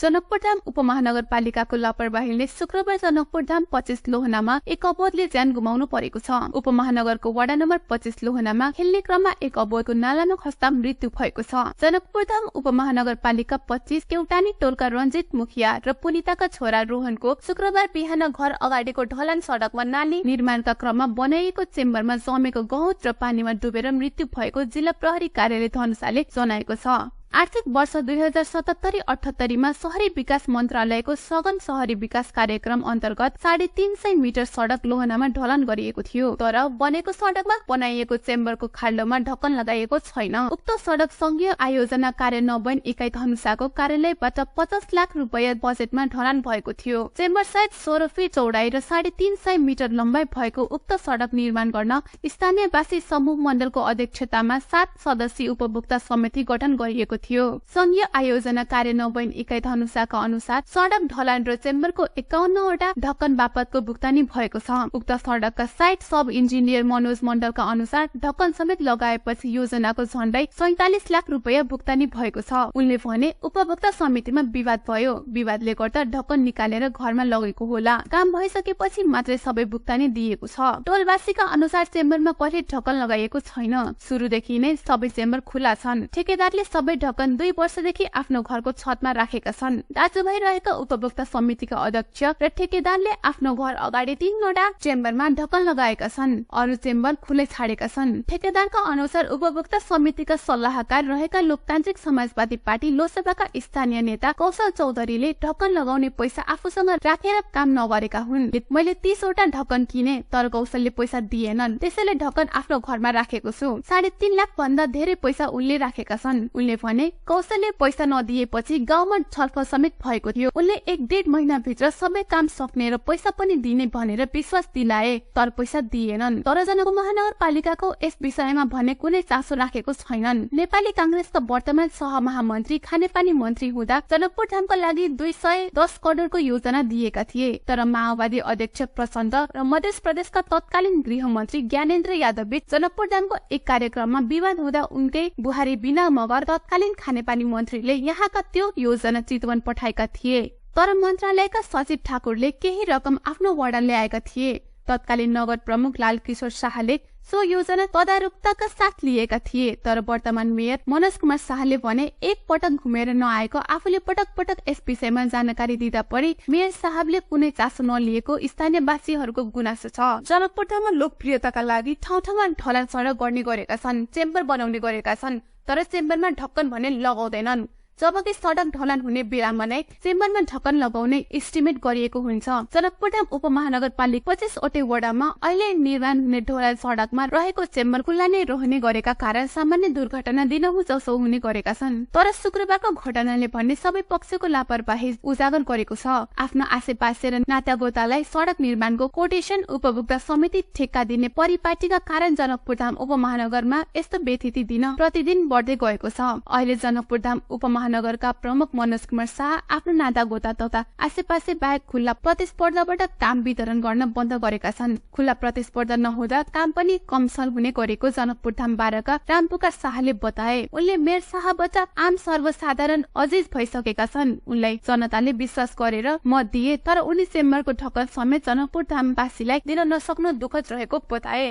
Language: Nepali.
जनकपुरधाम उपमहानगरपालिकाको लापरवाहीले शुक्रबार जनकपुरधाम 25 लोहनामा एक अबोधले ज्यान गुमाउनु परेको छ। उपमहानगरको वडा नम्बर 25 लोहनामा खेल्ने क्रममा एक अबोधको नालामा खस्दा मृत्यु भएको छ। जनकपुरधाम उपमहानगरपालिका 25 केउटानी टोलका रञ्जित मुखिया र पुनिताका छोरा रोहनको शुक्रबार बिहान घर अगाडिको ढलान सडकमा नाली निर्माणका क्रममा बनाइएको चेम्बरमा जमेको गहुँत र पानीमा डुबेर मृत्यु भएको जिल्ला प्रहरी कार्यालय धनुषाले जनाएको छ। आर्थिक वर्ष 2077-78 मा शहरी विकास मन्त्रालयको सघन शहरी विकास कार्यक्रम अन्तर्गत 350 मिटर सडक लोहनामा ढलान गरिएको थियो, तर बनेको सडकमा बनाइएको चेम्बरको खाल्डोमा ढक्कन लगाइएको छैन। उक्त सडक संघीय आयोजना कार्यान्वयन इकाइ धनुषाको कार्यालयबाट 50 लाख रुपैयाँ बजेटमा ढलान भएको थियो। चेम्बर सहित 16 फिट चौडाइ र 350 मिटर लम्बाइ भएको उक्त सडक निर्माण गर्न स्थानीयवासी समूह मण्डलको अध्यक्षतामा 7 सदस्यीय उपभोक्ता समिति गठन गरिएको थियो। संघीय आयोजना कार्यान्वयन इकाइ धनुषाका अनुसार सडक ढलान र चेम्बरको 51 वटा ढक्कन बापतको भुक्तानी भएको छ। उक्त सडकका साइट सब इन्जिनियर मनोज मण्डलका अनुसार ढक्कन समेत लगाएपछि योजनाको झण्डै 47 लाख रुपैयाँ भुक्तानी भएको छ। उनले भने उपभोक्ता समितिमा विवाद भयो, विवादले गर्दा ढक्कन निकालेर घरमा लगेको होला, काम भइसकेपछि मात्रै सबै भुक्तानी दिएको छ। टोलवासीका अनुसार चेम्बरमा कहिले ढक्कन लगाइएको छैन, सुरुदेखि नै सबै चेम्बर खुला छन्। ठेकेदारले सबै ढक्कन 2 वर्षदेखि आफ्नो घरको छतमा राखेका छन्। दाजुभाइ रहेका उपभोक्ता समितिका अध्यक्ष र ठेकेदारले आफ्नो घर अगाडि 3 वटा चेम्बरमा ढक्कन लगाएका छन्, अरु चेम्बर खुलै छाडेका छन्। ठेकेदारका अनुसार उपभोक्ता समितिका सल्लाहकार रहेका लोकतान्त्रिक समाजवादी पार्टी लोकसभाका स्थानीय नेता कौशल चौधरीले ढक्कन लगाउने पैसा आफूसँग राखेर काम नगरेका हुन्। मैले 30 वटा ढक्कन किने, तर कौशलले पैसा दिएनन्, त्यसैले ढक्कन आफ्नो घरमा राखेको छु। 3.5 लाख भन्दा धेरै पैसा उनले राखेका छन्। उनले भने कौशलले पैसा नदिएपछि गाउँमा छलफल समेत भएको थियो। उनले 1.5 महिना भित्र सबै काम सक्ने र पैसा पनि दिने भनेर विश्वास दिलाए, तर पैसा दिएनन्। तर जनकपुर महानगरपालिकाको यस विषयमा भने कुनै चासो राखेको छैनन्। नेपाली कांग्रेसका वर्तमान सहमहामन्त्री खानेपानी मन्त्री हुँदा जनकपुरधामको लागि 210 करोडको योजना दिएका थिए, तर माओवादी अध्यक्ष प्रचण्ड र मध्य प्रदेशका तत्कालीन गृहमन्त्री ज्ञानेन्द्र यादव बीच जनकपुरधामको एक कार्यक्रममा विवाद हुँदा उनकै बुहारी बिना मगर तत्कालीन खानेपानी मन्त्रीले यहाँका त्यो योजना चितवन पठाएका थिए, तर मन्त्रालयका सचिव ठाकुरले केही रकम आफ्नो वडा ल्याएका थिए। तत्कालीन नगर प्रमुख लाल किशोर शाहले सो योजना तदारुकताका साथ लिएका थिए, तर वर्तमान मेयर मनोज कुमार शाहले भने एक पटक घुमेर नआएको आफूले पटक पटक यस विषयमा जानकारी दिँदा पनि मेयर साहबले कुनै चासो नलिएको स्थानीयवासीहरूको गुनासो छ। जनकपुरधाममा लोकप्रियताका लागि ठाउँ ठाउँमा ढलान सडक गर्ने गरेका छन्, चेम्बर बनाउने गरेका छन्, तर चेम्बरमा ढक्कन भने लगाउँदैनन्। जबकि सडक ढलान हुने बेलामा नै चेम्बरमा ढक्कन लगाउने एस्टिमेट गरिएको हुन्छ। जनकपुरधाम उपमहानगरपालिका 25 वटै वडामा अहिले निर्माण हुने ढलान सडकमा रहेको चेम्बर खुल्ला नै रहने गरेका कारण सामान्य दुर्घटना दिनहुँ जसो हुने गरेका छन्। तर शुक्रबारको घटनाले भन्ने सबै पक्षको लापरवाही उजागर गरेको छ। आफ्नो आसेपासे र नातागोतालाई सडक निर्माणको कोटेसन उपभोक्ता समिति ठेक्का दिने परिपाटीका कारण जनकपुरधाम उपमहानगरमा यस्तो व्यथिति दिन प्रतिदिन बढ्दै गएको छ। अहिले जनकपुरधाम उपमहानगरका प्रमुख मनोज कुमार शाह आफ्नो नातागोता तथा आसेपासे बाहेक खुल्ला प्रतिस्पर्धाबाट काम वितरण गर्न बन्द गरेका छन्। खुल्ला प्रतिस्पर्धा नहुँदा काम पनि कमसल हुने गरेको जनकपुरधाम 12 का रामपुकार शाहले बताए। उनले मेयर शाहबाट आम सर्वसाधारण अजिज भइसकेका छन्। उनलाई जनताले विश्वास गरेर मत दिए, तर उनी चेम्बरको ढक्कन समेत जनकपुरधामवासीलाई दिन नसक्नु दुःखद रहेको बताए।